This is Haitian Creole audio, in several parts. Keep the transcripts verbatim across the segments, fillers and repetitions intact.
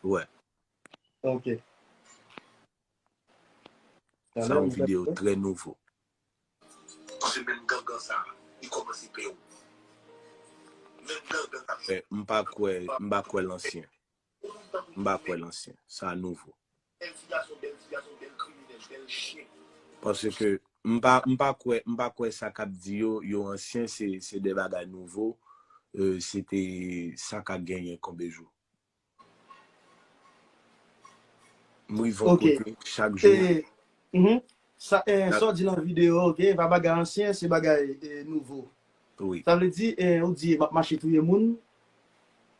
Wè. Ok. Sa yon videyo trè nouvo. Paske menm gangan sa, li kòmanse pè w. Menm gangan sa. M pa kwè, m pa kwè l ansyen. M pa kwè l ansyen. Sa nouvo. Bèl ti gason, bèl ti gason, bèl kriminèl, bèl chen. Paske m pa, m pa kwè, m pa kwè sa k ap di yo, yo ansyen, se, se de bagay nouvo. Euh, se te sa k ap genyen konbejou. M rive yon kote chak jou. Sa w di nan videyo, ok, pa bagay ansyen, se bagay nouvo. Sa vle di, ou di m ap mache touye moun.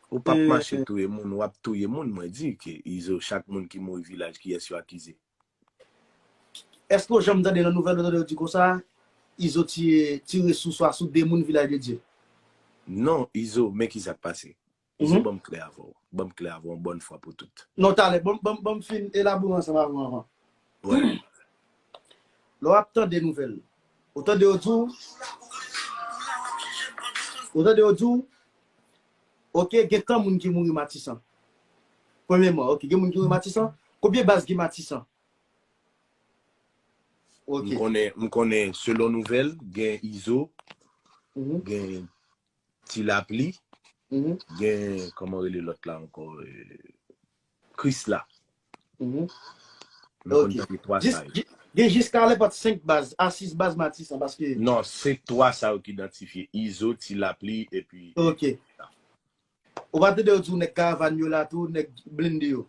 Ou p ap mache touye moun, w ap touye moun, mwen di ke Izo, chak moun ki mouri vilaj, kiyès yo akize? Èske w janm tande nan nouvèl, ou tande yo di konsa, Izo tiye, tire sou swa sou de moun Vilaj de Dye? Non, Izo, men ki sa k pase. Izo, ban m klè avè w. Ban m klè avè w yon bòn fwa pou tout. Non, talè, ban m, ban m, ban m fin elabore ansanm avè w avan. Lè w ap tande nouvèl, ou tande yo di w, ou tande yo di w, ok, gen tan moun ki mouri Matisan. Premyèman, ok, gen moun ki mouri Matisan. Konbyen baz gen Matisan? M konnen, m konnen selon nouvèl, gen Izo, gen Ti Lapli, gen, kòman rele lòt la ankò, Krisla. M konn tande twa sa yo. Gen jiska nenpòt senk baz, a sis baz Matisan, paske... Non, se twa sa yo ki idantifye, Izo, Ti Lapli, epi... Ok. Ou pa tande yo di w nèg karavàn yo la tou, nèg blende yo?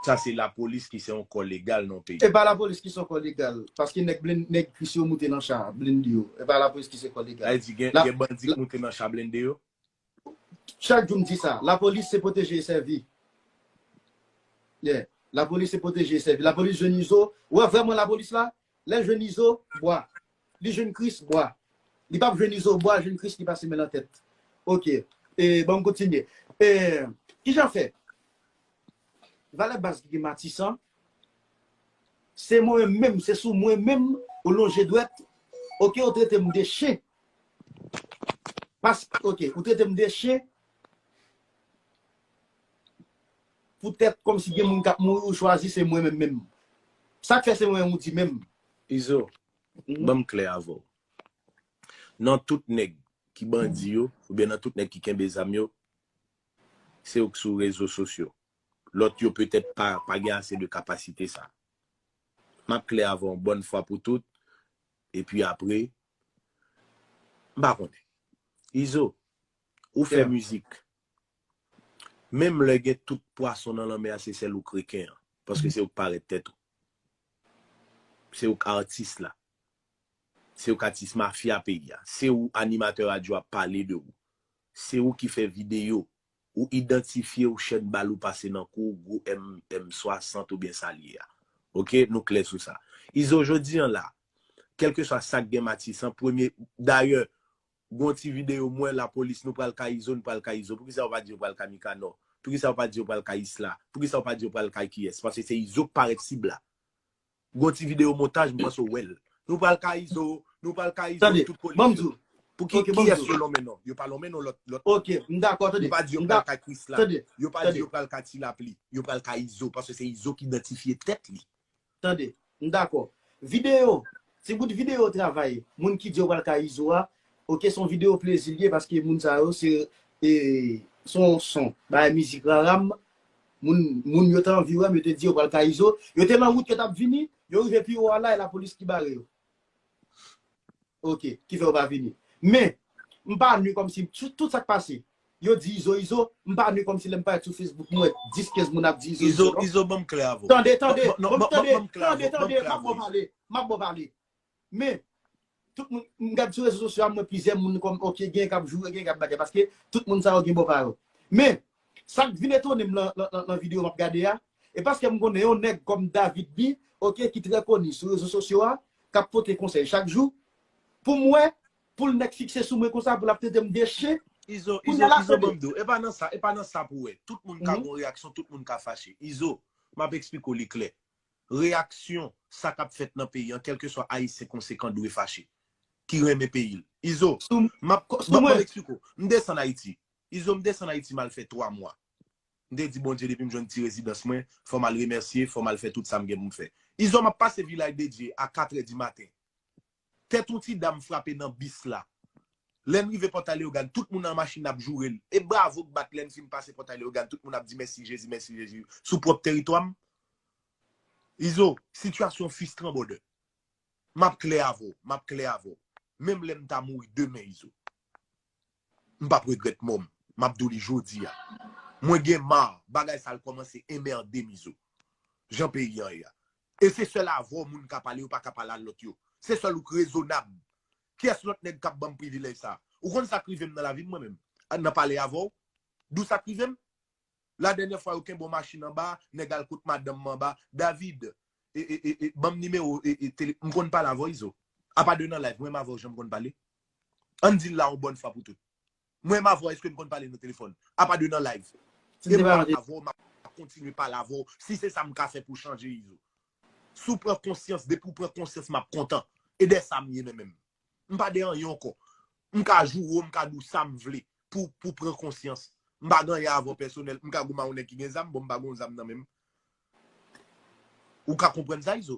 Sa se lapolis ki se yon kò legal nan peyi. E pa lapolis ki se yon kò legal, paske nèg blende, nèg kris yo moute nan cha, blende yo. E pa lapolis ki se kò legal. Sa vle di gen, gen bandi k moute nan cha blende yo? Chak jou m di sa, lapolis se pwoteje e sèvi. Yeah. Lapolis se pwoteje e sèvi. Lapolis jwenn Izo. Ou wè vrèman lapolis la, lè l jwenn Izo, bwa. Li jwenn Kris, bwa. Li p ap jwenn Izo, bwa, jwenn Kris, li pase men nan tèt. Ok. E, bon, m kontinye. E, kijan fè? Valè baz ki gen Matisan, se mwen menm, se sou mwen menm, ou lonje dwèt, ok, ou trete m de chen. Pas, ok, ou trete m de chen, poutèt kòmsi gen moun k ap mouri, ou chwazi se mwen menm menm. Sa k fè se mwen menm ou di menm? Izo, ban m klè avè w. Nan tout nèg ki bandi yo, oubyen nan tout nèg ki kenbe zam yo, se yo k sou rezo sosyo. Lòt yo petèt pa, pa gen ase de kapasite sa. M ap klè avè w yon bòn fwa pou tout, epi apre, m pa konnen. Izo, ou fè mizik. Menm lè gen tout pwason nan lanmè a, se sèl ou k reken an. Paske se ou k parèt tèt ou. Se ou k atis la. Se ou k atis mafya peyi a. Se ou animatè radyo ap pale de ou. Se ou ki fè videyo. Ou idantifye ou, chèn bal ou pase nan kou, gwo M, M swasant oubyen sa l ye a. Ok, nou klè sou sa. Izo, jodi an la, kèlkeswa sa k gen Matisan, premye, dayè, gon ti videyo m wè lapolis, nou pral kay Izo, nou pral kay Izo. Poukisa yo pa di yo pral kay Mikanò? Poukisa yo pa di yo pral kay Isla? Poukisa yo pa di yo pral kay kiyès? Paske se Izo k parèt sib la. Gon ti videyo montaj, m panse w wè l. Nou pral kay Izo, nou pral kay Izo, tout polis yo. Pou ki, kiyès yo lonmen non? Yo pa lonmen non lòt, lòt. Ok, m dakò, tande. Yo pa di yo pral kay Krisla. Yo pa di yo pral kay Ti Lapli. Yo pral kay Izo, paske se Izo ki idantifye tèt li. Tande, m dakò. Videyo, ti bout videyo travay, moun ki di yo pral kay Izo a, ok, se yon videyo plezi l ye, paske moun sa yo se, e, se yon son, bagay mizik raram, moun, moun yo te anvi wè m, yo te di yo pral kay Izo, yo te nan wout yo t ap vini, yo rive pi wo a la, e lapolis ki bare yo. Ok, ki fè yo pa vini. Men, m pa ni kòmsi tout, tout sa k pase. Yo di Izo, Izo, m pa ni kòmsi lè m parèt sou Facebook, m wè dis, kenz moun ap di Izo, Izo, non. Izo, ban m klè avè w. Tande, tande, ban m, tande, tande, tande, m ap ba w pale, m ap ba w pale. Men, tout moun, m gade sou rezo sosyo a, m wè plizyè moun kòm, ok, gen k ap joure, gen k ap bagay, paske tout moun sa yo gen bò pa yo. Men, sa k vin etone m nan, nan, nan, nan videyo m ap gade a, e paske m konnen yon nèg kòm David B, ok, ki trè koni sou rezo sosyo a, k ap pote konsèy chak jou, pou m wè, pou l nèk fikse sou mwen konsa, pou l ap trete m de chen. Izo, Izo, Izo, ban m di w, e pa nan sa, e pa nan sa pou wè. Tout moun ka gon reyaksyon, tout moun ka fache. Izo, m ap eksplike w li klè. Reyaksyon, sa k ap fèt nan peyi an, kèlkeswa Ayisyen konsekan dwe fache. Ki renmen peyi l. Izo, m ap, m ap, m ap eksplike w. M desann Ayiti. Izo, m desann Ayiti, m al fè twa mwa. M te di Bondye depi m jwenn ti rezidans mwen, fò m al remèsye, fò m al fè tout sa m gen pou m fè. Izo, m ap pase Vilaj de Dye a katrè di maten. Tèt yon ti dam frape nan bis la. Lè n rive Pòtay Leyogàn, tout moun nan machin ap joure l. E bravo k bat lè n fin pase Pòtay Leyogàn, tout moun ap di mèsi Jezi, mèsi Jezi. Sou pwòp teritwa m. Izo, sitiyasyon fristran, brother. M ap klè avè w, m ap klè avè w. Menm lè m ta mouri demen, Izo, m p ap regrèt mò m. M ap di w li jodi a. Mwen gen ma, bagay sa l kòmanse enmède m, Izo. Jan peyi an ye a. E se sèl avè w moun ka pale, yo pa ka pale a lòt yo. Se sèl ou k rezonab. Kiyès lòt nèg k ap ban m privilèj sa? Ou konn sa k rive m nan lavi m mwen menm? Nan pale avè w? Di w sa k rive m? La dènyè fwa yo kenbe yon machin anba, nèg al kot madanm mwen anba, David, e, e, e, e, ban m nimewo, e, e, tele, m konn pale avè w, Izo. Apa de nan live, mwen m avè w jan m konn pale. Ann di l la yon bòn fwa pou tout. Mwen m avè w, èske n konn pale nan telefòn? Apa de nan live. E mwen avè w, m ap kontinye pale avè w. Si se sa m ka fè pou chanje, Izo. Si w pran konsyans, depi w pran konsyans, m ap kontan. E dè sa m ye menm menm. M pa de anyen ankò. M ka joure w, m ka di w sa m vle pou, pou pran konsyans. M pa gen anyen avè w pèsonèl. M ka goumen ak yon nèg ki gen zam, bon, m pa gen yon zam nan men m. Ou ka konprann sa, Izo?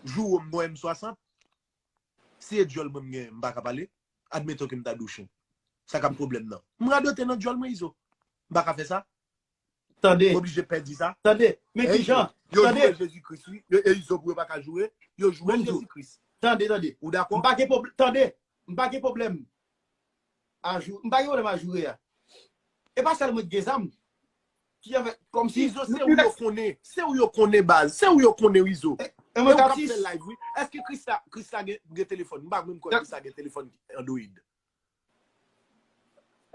Joure w, m gon M swasant. Si e dyòl mwen m gen, m pa ka pale. Admeton ke m ta di w chen. Sa k ap pwoblèm nan? M radote nan dyòl mwen, Izo. M pa ka fè sa. Tande. M oblije pèdi sa. Tande. Men ki jan? Yo joure Jezi Kris, wi. Yo, e Izo pou yo pa ka joure. Yo joure Jezi Kris. Tande, tande. Ou dakò? M pa gen pwoblèm. Tande. M pa gen pwoblèm. A jou-, m pa gen pwoblèm a joure a. E pa sèl mwen ki gen zam. Ki avè, kòmsi Izo, se ou yo konnen. Se ou yo konnen, baz. Se ou yo konnen, Izo. E, e mwen k ap fè live, wi. Èske Krista, Krista gen, gen telefòn? M pa menm kwè Krista gen telefòn Android.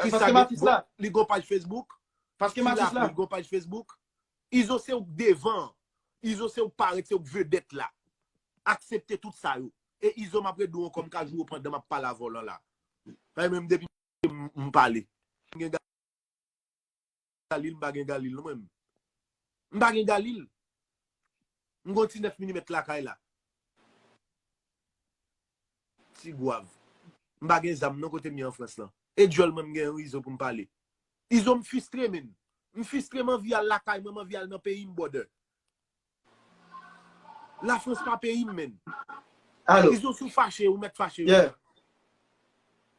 Krista gen, li gon paj Facebook. Paske m atis la. Li gon paj Facebook. Izo se ou k devan. Izo se ou k parèt, se ou k vedèt la. Aksepte tout sa yo. E Izo, m ap redi w ankò, m ka joure w pandan m ap pale avè w lan la. Paske mwen menm depi m, m pale. M gen Galil, m pa gen Galil non mwen menm. M pa gen Galil. M gon ti nèf milimèt lakay la. Ti gwav. M pa gen zam non kote m ye an Frans lan. E dyòl mwen m gen yon Izo pou m pale. Izo, m fristre, menn. M fristre, m anvi al lakay mwen, m anvi al nan peyi m, brother. Lafrans pa peyi m, menn. Izo, si w fache, ou mèt fache, wi.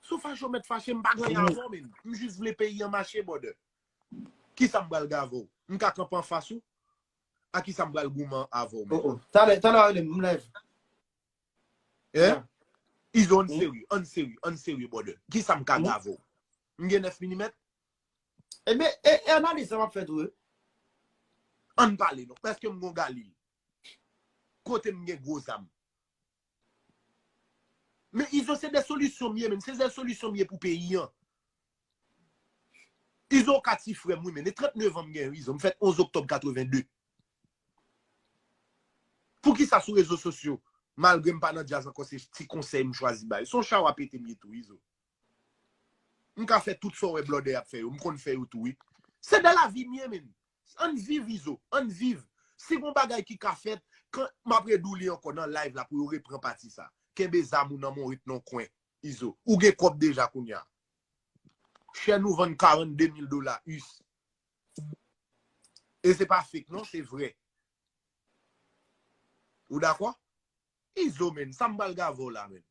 Si w fache, ou mèt fache, m pa gen anyen avè w, menn. M jis vle peyi an mache, brother. Kisa m pral gen avè w? M ka kanpe anfas ou? A kisa m pral goumen avè w, menn? Talè, talè w rele m, m live. Hein? Izo, ann serye, ann serye, ann serye, brother. Kisa m ka gen avè w? M gen nèf milimèt? Ebyen, e, e analiz sa m ap fè tou, wi. Ann pale non. Èske m gon Galil? Kote m gen gwo zam? Men Izo, se de solisyon m ye, menn. Se de solisyon m ye pou peyi an. Izo, ou ka ti frè m, wi, menn. E trannnev an m gen, Izo. M fèt onz oktòb katreven de. Poukisa sou rezo sosyo, malgre m pa nan djaz ankò, se ti konsèy m chwazi bay? Se yon chawa pete m ye tou, Izo. M ka fè tout sa w wè blòdè ap fè yo. M konn fè yo tou, wi. Se de lavi m ye, menn. Ann viv, Izo. Ann viv. Si gon bagay ki ka fèt, kan, m ap redi w li ankò nan live la pou yo repran pati sa. Kenbe zam ou nan men w, ret nan kwen, Izo. Ou gen kòb deja kounye a. Chèn ou vann karannde mil dola, us. E se pa fake, non, se vrè. Ou dakò? Izo, menn, sa m pral gen avè w la, menn?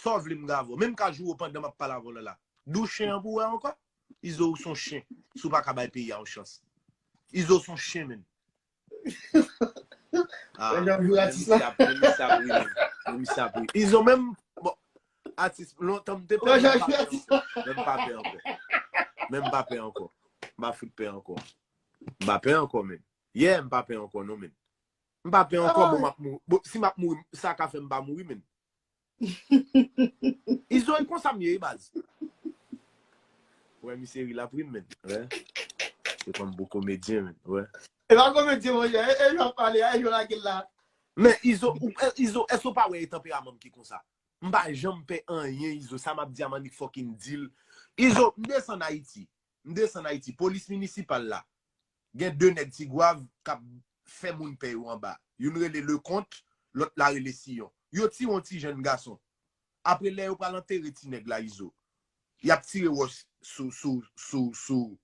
Sa w vle m gen avè w? Menm ka joure w pandan m ap pale avè w la la. Di w chen an pou w wè ankò? Izo, ou se yon chen. Si w pa ka bay peyi a yon chans. Izo, ou se yon chen, menn. Ah, men misye ap ri, men misye ap ri, men. Men misye ap ri. Izo, menm, bon, atis, lontan m te pè, men m pa pè ankò. Men m pa pè ankò. Men m pa pè ankò. M pa fout pè ankò. M pa pè ankò, menn. Yeah, m pa pè ankò, non, menn. M pa pè ankò, bon, m ap mouri. Bon, si m ap mouri, sa ka fè m pa mouri, menn. Izo, e konsa m ye, wi, baz. Wè, misye ri, l ap ri m, menn. Wè. Se kòm bon komedyen, menn. Wè. E pa komedyen, monchè. E, e, jan pale a, e jan lage l la. Men, Izo, ou, e, Izo, èske w pa wè e tanperaman m ki konsa? M pa janm pè anyen, Izo. Sa m ap di a, m annik fucking di l. Izo, m desann Ayiti. M desann Ayiti. Polis minisipal la. Gen de nèg Ti Gwav k ap fè moun pè yo anba. Youn rele Leconte, lòt la rele Siyon. Yo tiye yon ti jèn gason. Apre, lè yo pral antere ti nèg la, Izo, y ap tire wòch sou, sou, sou, sou,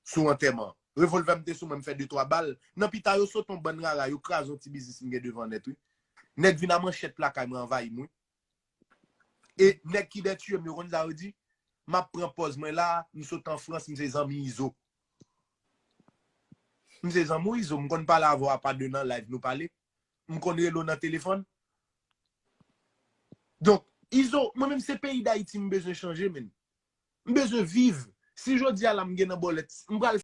sou antèman. Revòlvè m te sou mwen, m fè de twa bal. Nan pita yo sot yon bann rara, yo kraze yon ti biznis m gen devan nèt, wi. Nèg vin a manchèt lakay mwen, anvayi m, wi. E nèg ki dèyè tiye m, yo konn sa yo di? M ap pran pòz mwen la, m sot an Frans, m se zanmi Izo. M se zanmi Izo, m konn pale avè w apa de nan live nou pale. M konn rele w nan telefòn. Donk, Izo, mwen menm se peyi Dayiti m bezwen chanje, menn. M bezwen viv. Si jodi a la m gen nan bòlèt, m pral